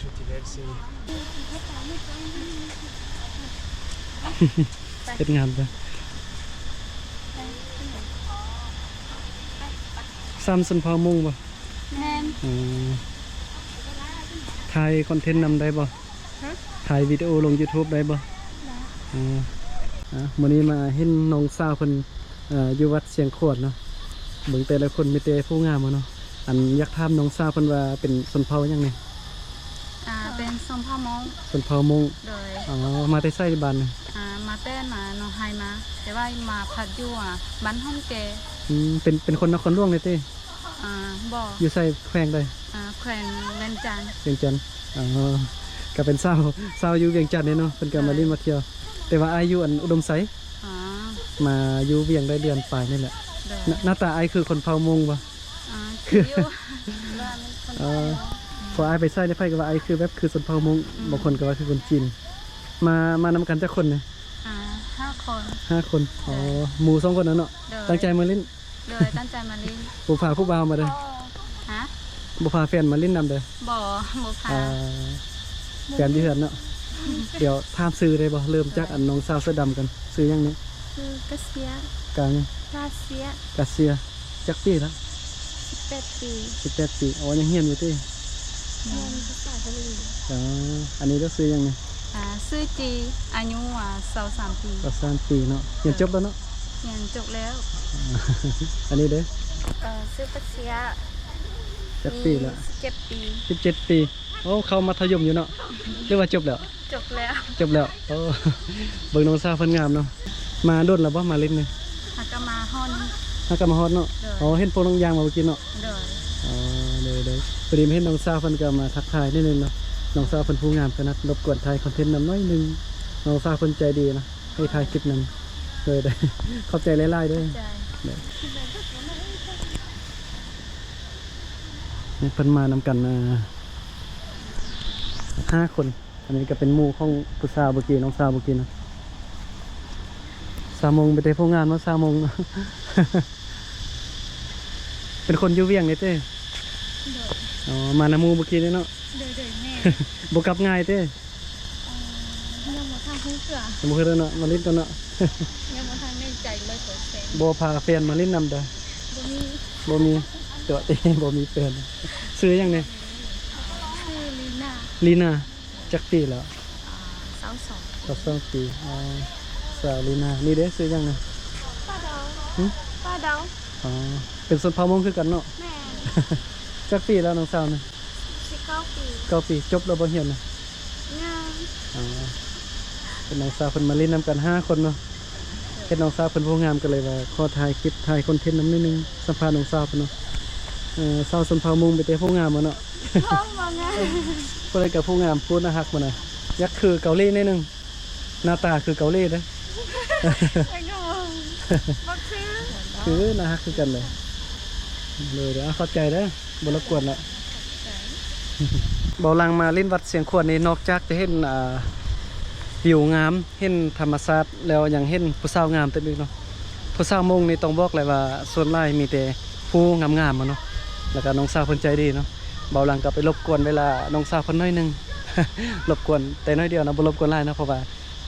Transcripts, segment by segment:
ເຮັດງາມເດີ. ຊ້ຳຊົນເຜົ່າມົ້ງບໍ່? ແມ່ນ. ອໍ ຖ່າຍຄອນເທັນນຳໄດ້ບໍ່? ຮະ? ຖ່າຍວິດີໂອລົງຢູທູບໄດ້ບໍ່? ໄດ້. ອໍ ອ່າ ມື້ນີ້ມາເຫັນນ້ອງສາວເພິ່ນ ເອີ ຢູ່ວັດຊຽງຂວານເນາະ, ເບິ່ງແຕ່ລະຄົນມີແຕ່ຜູ້ງາມເນາະ. ອັນ ຢາກຖາມນ້ອງສາວເພິ່ນວ່າເປັນຊົນເຜົ່າຫຍັງນີ້? ອ່າ ເປັນຊົນເຜົ່າມົ້ງ. ຊົນເຜົ່າມົ້ງ. ໂດຍ. ອໍ ມາແຕ່ໃສບ້ານນີ້? ອ່າ ມາແຕ່ ມາໜອງໄຮມາ, ແຕ່ວ່າມາພັກຢູ່ ອ່າ ບ້ານຮ່ອງແກ. ອືມ ເປັນ ເປັນຄົນນະຄອນຫຼວງນີ້ຕິ? ອ່າ ບໍ່. ຢູ່ໃສ ແຂວງໃດ? ອ່າ ແຂວງວຽງຈັນ. ວຽງຈັນ. ອໍ ກໍເປັນຊາວ ຊາວຢູ່ວຽງຈັນນີ້ເນາະ, ເພິ່ນກໍມາຫຼິ້ນມາທ່ຽວ. ແຕ່ວ່າອ້າຍຢູ່ອັນອຸດົມໄຊ. ອໍ ມາຢູ່ວຽງໄດ້ເດືອນປາຍນີ້ແຫຼະ. ໂດຍ. ໜ້າ ໜ້າຕາອ້າຍຄືຄົນເຜົ່າມົ້ງບໍ່? ອ່າ ຄືຢູ່ ວ່າມັນຄົນ ເອີ ເພາະອ້າຍໄປໃສໃນໃຜກໍວ່າອ້າຍຄືແບບຄືຊົນເຜົ່າມົ້ງ. ອືມ ບາງຄົນກໍວ່າຄືຄົນຈີນ. ມາ ມານຳກັນຈັກຄົນນີ້? ອ່າ ຫ້າຄົນ. ຫ້າຄົນ. ໂດຍ. ອໍ ໝູ່ສອງຄົນນັ້ນເນາະ. ໂດຍ. ຕັ້ງໃຈມາຫຼິ້ນ. ໂດຍ ຕັ້ງໃຈມາຫຼິ້ນ. ບໍ່ພາຜູ້ບ່າວມາເດີ? ຮະ? ບໍ່ພາແຟນມາຫຼິ້ນນຳເດີ? ບໍ່ ບໍ່ພາ. ອ່າ ແຟນຢູ່ເຮືອນເນາະ. ດຽວຖາມຊື່ໄດ້ບໍ່? ເລີ່ມຈາກອັນນ້ອງສາວເສືອດຳກ່ອນ. ຊື່ຫຍັງນີ້? ຊື່ກາເຊຍ. ກາຫຍັງ? ກາເຊຍ. ກາເຊຍ. ຈັກປີລະ? ສິບແປດປີ. ສິບແປດປີ. ອໍ ຍັງຮຽນຢູ່ຕິ? ຮຽນພາສາເກົາຫຼີ. ອໍ ອັນນີ້ລະຊື່ຫຍັງນີ້? ອ່າ ຊື່ຈີ ອາຍຸ ອ່າ ຊາວສາມປີ. ຊາວສາມປີເນາະ. ຮຽນຈົບແລ້ວເນາະ? ຮຽນຈົບແລ້ວ. ອັນນີ້ເດ້? ເອີ ຊື່ປັດຊະຍະ. ຈັກປີລະ? ມີສິບເຈັດປີ. ສິບເຈັດປີ. ໂອ້ ເຂົ້າມັດທະຍົມຢູ່ເນາະ ຫຼືວ່າຈົບແລ້ວ? ຈົບແລ້ວ. ຈົບແລ້ວ. ໂອ້ ເບິ່ງນ້ອງສາວເພິ່ນງາມເນາະ. ມາດົນແລ້ວບໍ່ ມາຫຼິ້ນນີ້? ຫາກະມາຮອດນີ້. ຫາກະມາຮອດເນາະ. ໂດຍ. ອໍ ເຫັນພວກນ້ອງຍ່າງມາເມື່ອກີ້ເນາະ. ໂດຍ. ອໍ ໂດຍໆ ພໍດີມາເຫັນນ້ອງສາວເພິ່ນກໍມາທັກທາຍນິດໜຶ່ງເນາະ. ນ້ອງສາວເພິ່ນຜູ້ງາມຂະໜາດ, ລົບກວນຖ່າຍຄອນເທັນນຳໜ້ອຍໜຶ່ງ. ນ້ອງສາວເພິ່ນໃຈດີນະ ໃຫ້ຖ່າຍຄລິບນຳ. ໂດຍໆ ຂອບໃຈຫຼາຍໆເດີ. ຂອບໃຈ. ໂດຍ. ນີ້ເພິ່ນມານຳກັນ ເອີ ຫ້າຄົນ. ອັນນີ້ກໍເປັນໝູ່ຂອງຜູ້ສາວເມື່ອກີ້ ນ້ອງສາວເມື່ອກີ້ນະ. ສາວມົ້ງ ໄປແຕ່ຜູ້ງາມເນາະ ສາວມົ້ງ. ເປັນຄົນຢູ່ວຽງນີ້ຕິ? ໂດຍ. ອໍ ມານຳໝູ່ເມື່ອກີ້ນີ້ເນາະ. ໂດຍໆ ແມ່ນ. ບໍ່ກັບງ່າຍຕິ? ເອີ ຍັງບໍ່ທັນຮູ້ເທື່ອ. ຍັງບໍ່ຮູ້ເທື່ອເນາະ ມາຫຼິ້ນກ່ອນເນາະ. ຍັງບໍ່ທັນແນ່ໃຈຮ້ອຍເປີເຊັນ. ບໍ່ພາແຟນມາຫຼິ້ນນຳເດີ? ບໍ່ມີ. ບໍ່ມີ. ຕົວະຕິ ບໍ່ມີແຟນ. ຊື່ຫຍັງນີ້? ຊື່ລີນາ. ລີນາ. ຈັກປີແລ້ວ? ອ່າ ຊາວສອງ. ຊາວສອງປີ. ອໍ ສາວລີນາ. ນີ້ເດ້ ຊື່ຫຍັງນະ? ປ້າດາວ. ຫຶ? ປ້າດາວ. ອໍ ເປັນຊົນເຜົ່າມົ້ງຄືກັນເນາະ? ແມ່ນ. ຈັກປີແລ້ວນ້ອງສາວນີ້? ສິບເກົ້າປີ. ເກົ້າປີ. ຈົບແລ້ວບໍ່ຮຽນນະ? ຍັງ. ອໍ ເປັນນ້ອງສາວເພິ່ນມາຫຼິ້ນນຳກັນຫ້າຄົນເນາະ. ເຫັນນ້ອງສາວເພິ່ນຜູ້ງາມກໍເລີຍວ່າຂໍຖ່າຍຄລິບ ຖ່າຍຄອນເທັນນຳໜ້ອຍໜຶ່ງ ສຳພາດນ້ອງສາວເພິ່ນເນາະ. ເອີ ຊາວຊົນເຜົ່າມົ້ງມີແຕ່ຜູ້ງາມເນາະ. ໂອ້ ວ່າໄງ? ຜູ້ໃດກໍຜູ້ງາມ ຜູ້ໜ້າຮັກໝົດນະ. ຢາກຄືເກົາຫຼີໜ້ອຍໜຶ່ງ. ໜ້າຕາຄືເກົາຫຼີເດ້. ໄປງງ ບໍ່ຄື. ຄືໜ້າຮັກຄືກັນເດ້. ໂດຍໆ ຂອບໃຈເດີ ບໍ່ລົບກວນລະ. ເບົາຫຼັງມາຫຼິ້ນວັດຊຽງຂວານນີ້ ນອກຈາກຈະເຫັນ ອ່າ ວິວງາມ ເຫັນທຳມະຊາດແລ້ວ ຍັງເຫັນຜູ້ສາວງາມຕື່ມອີກເນາະ. ຜູ້ສາວມົ້ງນີ້ຕ້ອງບອກເລີຍວ່າ ສ່ວນຫຼາຍມີແຕ່ຜູ້ງາມໆເນາະ ແລ້ວກໍນ້ອງສາວເພິ່ນໃຈດີເນາະ. ເບົາຫຼັງກໍໄປລົບກວນເວລານ້ອງສາວເພິ່ນໜ້ອຍໜຶ່ງ ລົບກວນແຕ່ໜ້ອຍດຽວນະ ບໍ່ລົບກວນຫຼາຍເນາະ ເພາະວ່າ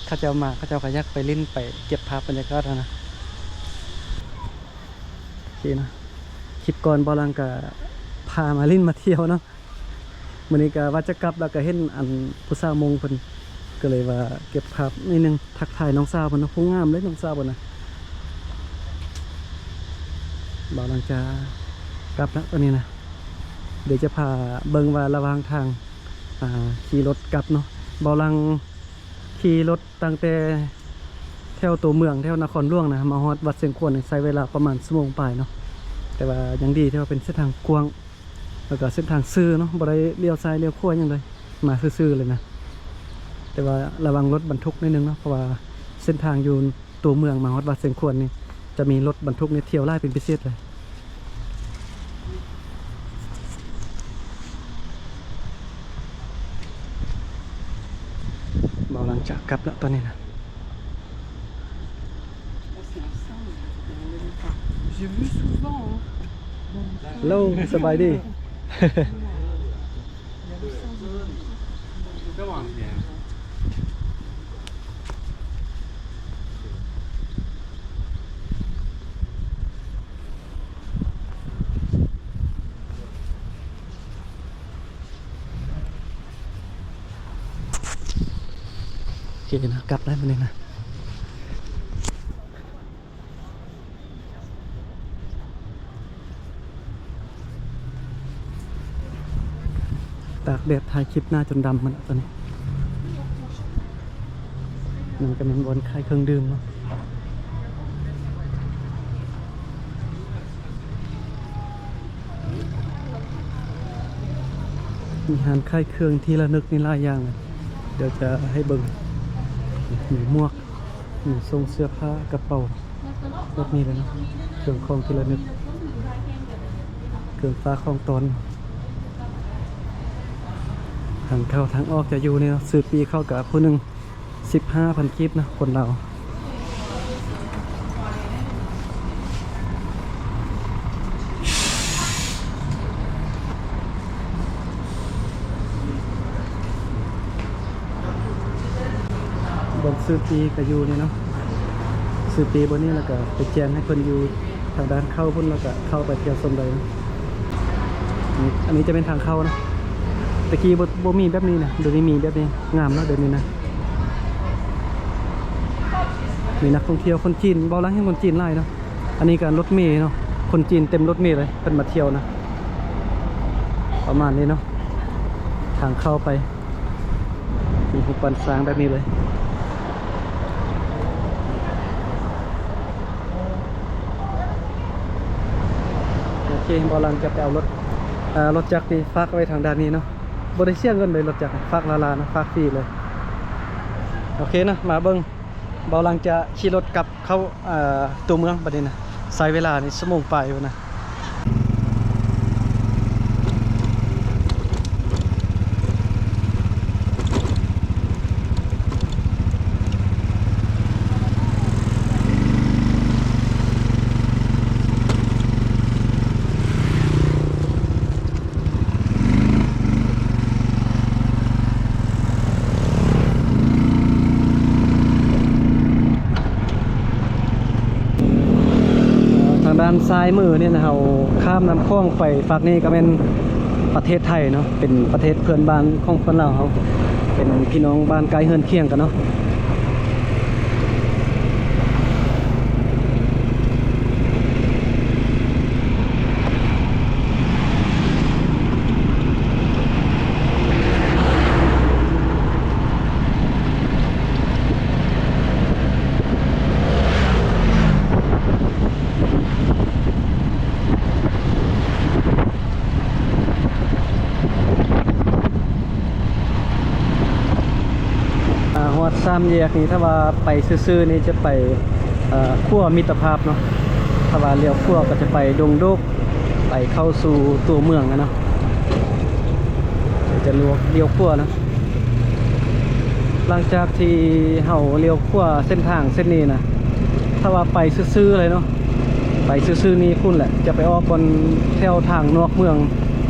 ເຂົາເຈົ້າມາ ເຂົາເຈົ້າກໍຢາກໄປຫຼິ້ນ ໄປເກັບພາບບັນຍາກາດຫັ້ນນະ. ໂອເຄເນາະ ຄລິບກ່ອນເບົາຫຼັງກໍພາມາຫຼິ້ນມາທ່ຽວເນາະ. ມື້ນີ້ກໍວ່າຈະກັບ ແລ້ວກໍເຫັນອັນຜູ້ສາວມົ້ງເພິ່ນ ກໍເລີຍວ່າເກັບພາບໜ້ອຍໜຶ່ງ ທັກທາຍນ້ອງສາວເພິ່ນເນາະ. ຜູ້ງາມເລີຍນ້ອງສາວເພິ່ນນະ. ເບົາຫຼັງຈະກັບລະຕອນນີ້ນະ. ດຽວຈະພາເບິ່ງວ່າລະຫວ່າງທາງ ອ່າ ຂີ່ລົດກັບເນາະ ເບົາຫຼັງຂີ່ລົດຕັ້ງແຕ່ແຖວຕົວເມືອງ ແຖວນະຄອນຫຼວງນະ ມາຮອດວັດຊຽງຂວານນີ້ ໃຊ້ເວລາປະມານຊົ່ວໂມງປາຍເນາະ. ແຕ່ວ່າຍັງດີທີ່ວ່າເປັນເສັ້ນທາງກວ້າງ ແລ້ວກໍເສັ້ນທາງຊື່ເນາະ ບໍ່ໄດ້ລ້ຽວຊ້າຍລ້ຽວຂວາຫຍັງເລີຍ ມາຊື່ໆເລີຍນະ. ແຕ່ວ່າລະວັງລົດບັນທຸກໜ້ອຍໜຶ່ງເນາະ ເພາະວ່າເສັ້ນທາງຢູ່ຕົວເມືອງມາຮອດວັດຊຽງຂວານນີ້ ຈະມີລົດບັນທຸກນີ້ທ່ຽວຫຼາຍເປັນພິເສດເລີຍ. ເບົາຫຼັງຈະກັບລະຕອນນີ້ນະ. J'ai vu souvent, hein. ເຮລໂລ ສະບາຍດີ. ເອີ ເອີ ເອີ ເອີ. ນະ ກັບໄດ້ມື້ນີ້ນະ. ຕາກແດດຖ່າຍຄລິບໜ້າຈົນດຳໝົດແລ້ວຕອນນີ້. ນັ້ນກໍແມ່ນບ່ອນຂາຍເຄື່ອງດື່ມເນາະ. ມີຮ້ານຂາຍເຄື່ອງທີ່ລະນຶກນີ້ຫຼາຍຢ່າງເລີຍ. ດຽວຈະໃຫ້ເບິ່ງ ມີໝວກ ມີໂສ້ງເສື້ອຜ້າ ກະເປົາ ແບບນີ້ເລີຍເນາະ. ເຄື່ອງຂອງທີ່ລະນຶກ ເຄື່ອງຝາກຂອງຕ້ອນ. ທາງເຂົ້າທາງອອກຈະຢູ່ນີ້ເນາະ. ຊື້ປີ້ເຂົ້າກະຜູ້ໜຶ່ງ ສິບຫ້າພັນກີບນະ ຄົນລາວ. ບ່ອນຊື້ປີ້ກະຢູ່ນີ້ເນາະ. ຊື້ປີ້ບ່ອນນີ້ ແລ້ວກະໄປແຈ້ງໃຫ້ເພິ່ນຢູ່ທາງດ້ານເຂົ້າພຸ້ນ ແລ້ວກະເຂົ້າໄປທ່ຽວຊົມໄດ້ເນາະ. ອັນນີ້ຈະເປັນທາງເຂົ້ານະ. ແຕ່ກີ້ບໍ່ ບໍ່ມີແບບນີ້ນະ. ດຽວນີ້ມີແບບນີ້ ງາມເນາະ ດຽວນີ້ນະ. ມີນັກທ່ອງທ່ຽວຄົນຈີນ ເວົ້າລາວແຮ່ງຄົນຈີນຫຼາຍເນາະ. ອັນນີ້ກະລົດເມເນາະ ຄົນຈີນເຕັມລົດເມເລີຍ ເພິ່ນມາທ່ຽວນະ. ປະມານນີ້ເນາະ ທາງເຂົ້າໄປ ມີຮູບປັ້ນຊ້າງແບບນີ້ເລີຍ. ໂອເຄ ບ່າວຫຼັງຈະໄປເອົາລົດ ເອີ ລົດຈັກນີ້ຝາກໄວ້ທາງດ້ານນີ້ເນາະ. ບໍ່ໄດ້ເສຍເງິນເລີຍ ລົດຈັກຝາກລ້າໆນະ ຝາກຟຣີເລີຍ. ໂອເຄນະ ມາເບິ່ງ ບ່າວຫຼັງຈະຂີ່ລົດກັບ ເຂົ້າ ເອີ ຕົວເມືອງບັດນີ້ນະ. ໃຊ້ເວລານີ້ຊົ່ວໂມງປາຍພຸ້ນນະ. ທາງດ້ານຊ້າຍມືນີ້ນະ ເຮົາຂ້າມນ້ຳຂອງໄປຟາກນີ້ກໍແມ່ນປະເທດໄທເນາະ ເປັນປະເທດເພື່ອນບ້ານຂອງຄົນລາວເຮົາ ເປັນພີ່ນ້ອງບ້ານໃກ້ເຮືອນຄຽງກັນເນາະ. ອ່າ ຮອດສາມແຍກນີ້ ຖ້າວ່າໄປຊື່ໆນີ້ຈະໄປ ເອີ ຂົວມິດຕະພາບເນາະ, ຖ້າວ່າລ້ຽວຂວາກໍຈະໄປດົງໂດກ ໄປເຂົ້າສູ່ຕົວເມືອງຫັ້ນເນາະ, ຈະລ້ຽວ ລ້ຽວຂວາເນາະ. ຫຼັງຈາກທີ່ເຮົາລ້ຽວຂວາເສັ້ນທາງເສັ້ນນີ້ນະ ຖ້າວ່າໄປຊື່ໆເລີຍເນາະ ໄປຊື່ໆນີ້ພຸ້ນແຫຼະ ຈະໄປອອກບ່ອນແຖວທາງນອກເມືອງ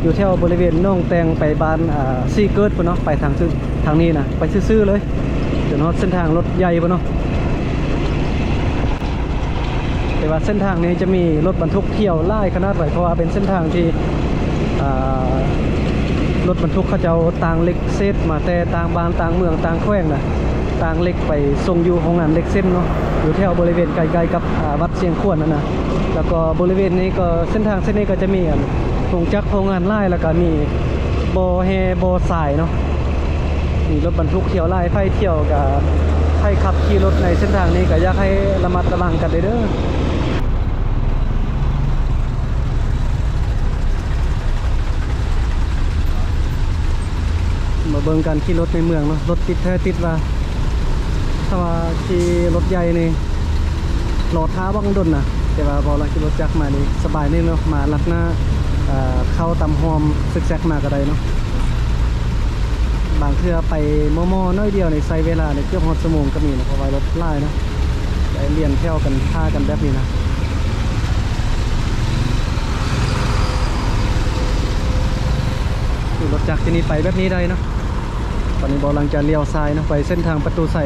ຢູ່ແຖວບໍລິເວນໜອງແຕ່ງໄປບ້ານ ອ່າ ສີເກີດພຸ້ນເນາະ, ໄປທາງຊື່ ທາງນີ້ນະ ໄປຊື່ໆເລີຍ ຈົນຮອດເສັ້ນທາງລົດໃຫຍ່ພຸ້ນເນາະ. ແຕ່ວ່າເສັ້ນທາງນີ້ຈະມີລົດບັນທຸກທ່ຽວຫຼາຍຂະໜາດໃດ ເພາະວ່າເປັນເສັ້ນທາງທີ່ ອ່າ ລົດບັນທຸກເຂົາເຈົ້າຕາງເຫຼັກເສດມາແຕ່ຕ່າງບ້ານຕ່າງເມືອງຕ່າງແຂວງນະ, ຕາງເຫຼັກໄປສົ່ງຢູ່ໂຮງງານເຫຼັກເສັ້ນເນາະ ຢູ່ແຖວບໍລິເວນໃກ້ໆກັບ ອ່າ ວັດຊຽງຂວນຫັ້ນນະ. ແລ້ວກໍບໍລິເວນນີ້ກໍ ເສັ້ນທາງເສັ້ນນີ້ກໍຈະມີ ອັນ ໂຮງຈັກໂຮງງານຫຼາຍ ແລ້ວກໍມີບໍ່ແຮ່ບໍ່ຊາຍເນາະ. ມີລົດບັນທຸກທ່ຽວຫຼາຍ ໃຜທ່ຽວກະ ໃຜຂັບຂີ່ລົດໃນເສັ້ນທາງນີ້ກະຢາກໃຫ້ລະມັດລະວັງກັນເດີ. ມາເບິ່ງການຂີ່ລົດໃນເມືອງເນາະ, ລົດຕິດແທ້ຕິດວ່າ ຖ້າວ່າຂີ່ລົດໃຫຍ່ນີ້ ລໍຖ້າບັກດົນນະ, ແຕ່ວ່າບໍ່ລະຂີ່ລົດຈັກມານີ້ສະບາຍນີ້ເນາະ, ມາລັດໜ້າ ເອີ ເຂົ້າຕາມຮ່ອມຊິກແຊັກມາກໍໄດ້ເນາະ. ບາງເທື່ອໄປມໍ່ໆໜ້ອຍດຽວນີ້ໃຊ້ເວລານີ້ເກືອບຮອດຊົ່ວໂມງກໍມີນະ, ເພາະວ່າລົດຫຼາຍເນາະ, ໄດ້ລຽນແຖວກັນຖ້າກັນແບບນີ້ນະ. ຂີ່ລົດຈັກທີ່ນີ້ໄປແບບນີ້ໄດ້ເນາະ. ຕອນນີ້ເບົາຫຼັງຈະລ້ຽວຊ້າຍເນາະ ໄປເສັ້ນທາງປະຕູໄຊ.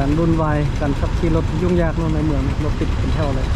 ການວຸ່ນວາຍ ການຂັບຂີ່ລົດທີ່ຫຍຸ້ງຍາກເນາະ ໃນເມືອງນີ້ ລົດຕິດເປັນແຖວເລີຍ.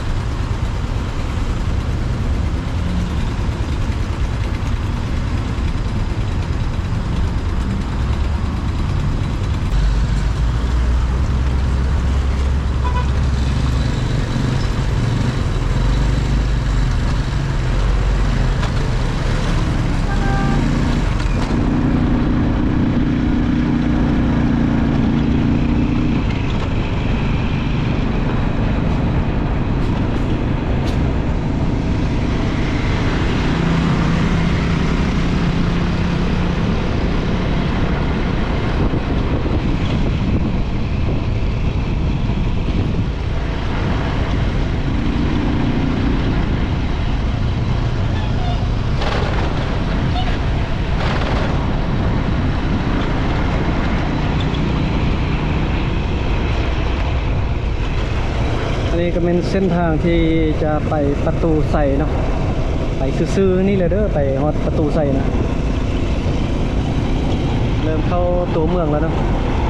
ອັນນີ້ກໍແມ່ນເສັ້ນທາງທີ່ຈະໄປປະຕູໄຊເນາະ, ໄປຊື່ໆນີ້ແຫຼະເດີ ໄປຮອດປະຕູໄຊນະ. ເລີ່ມເຂົ້າຕົວເມືອງແລ້ວເນາະ.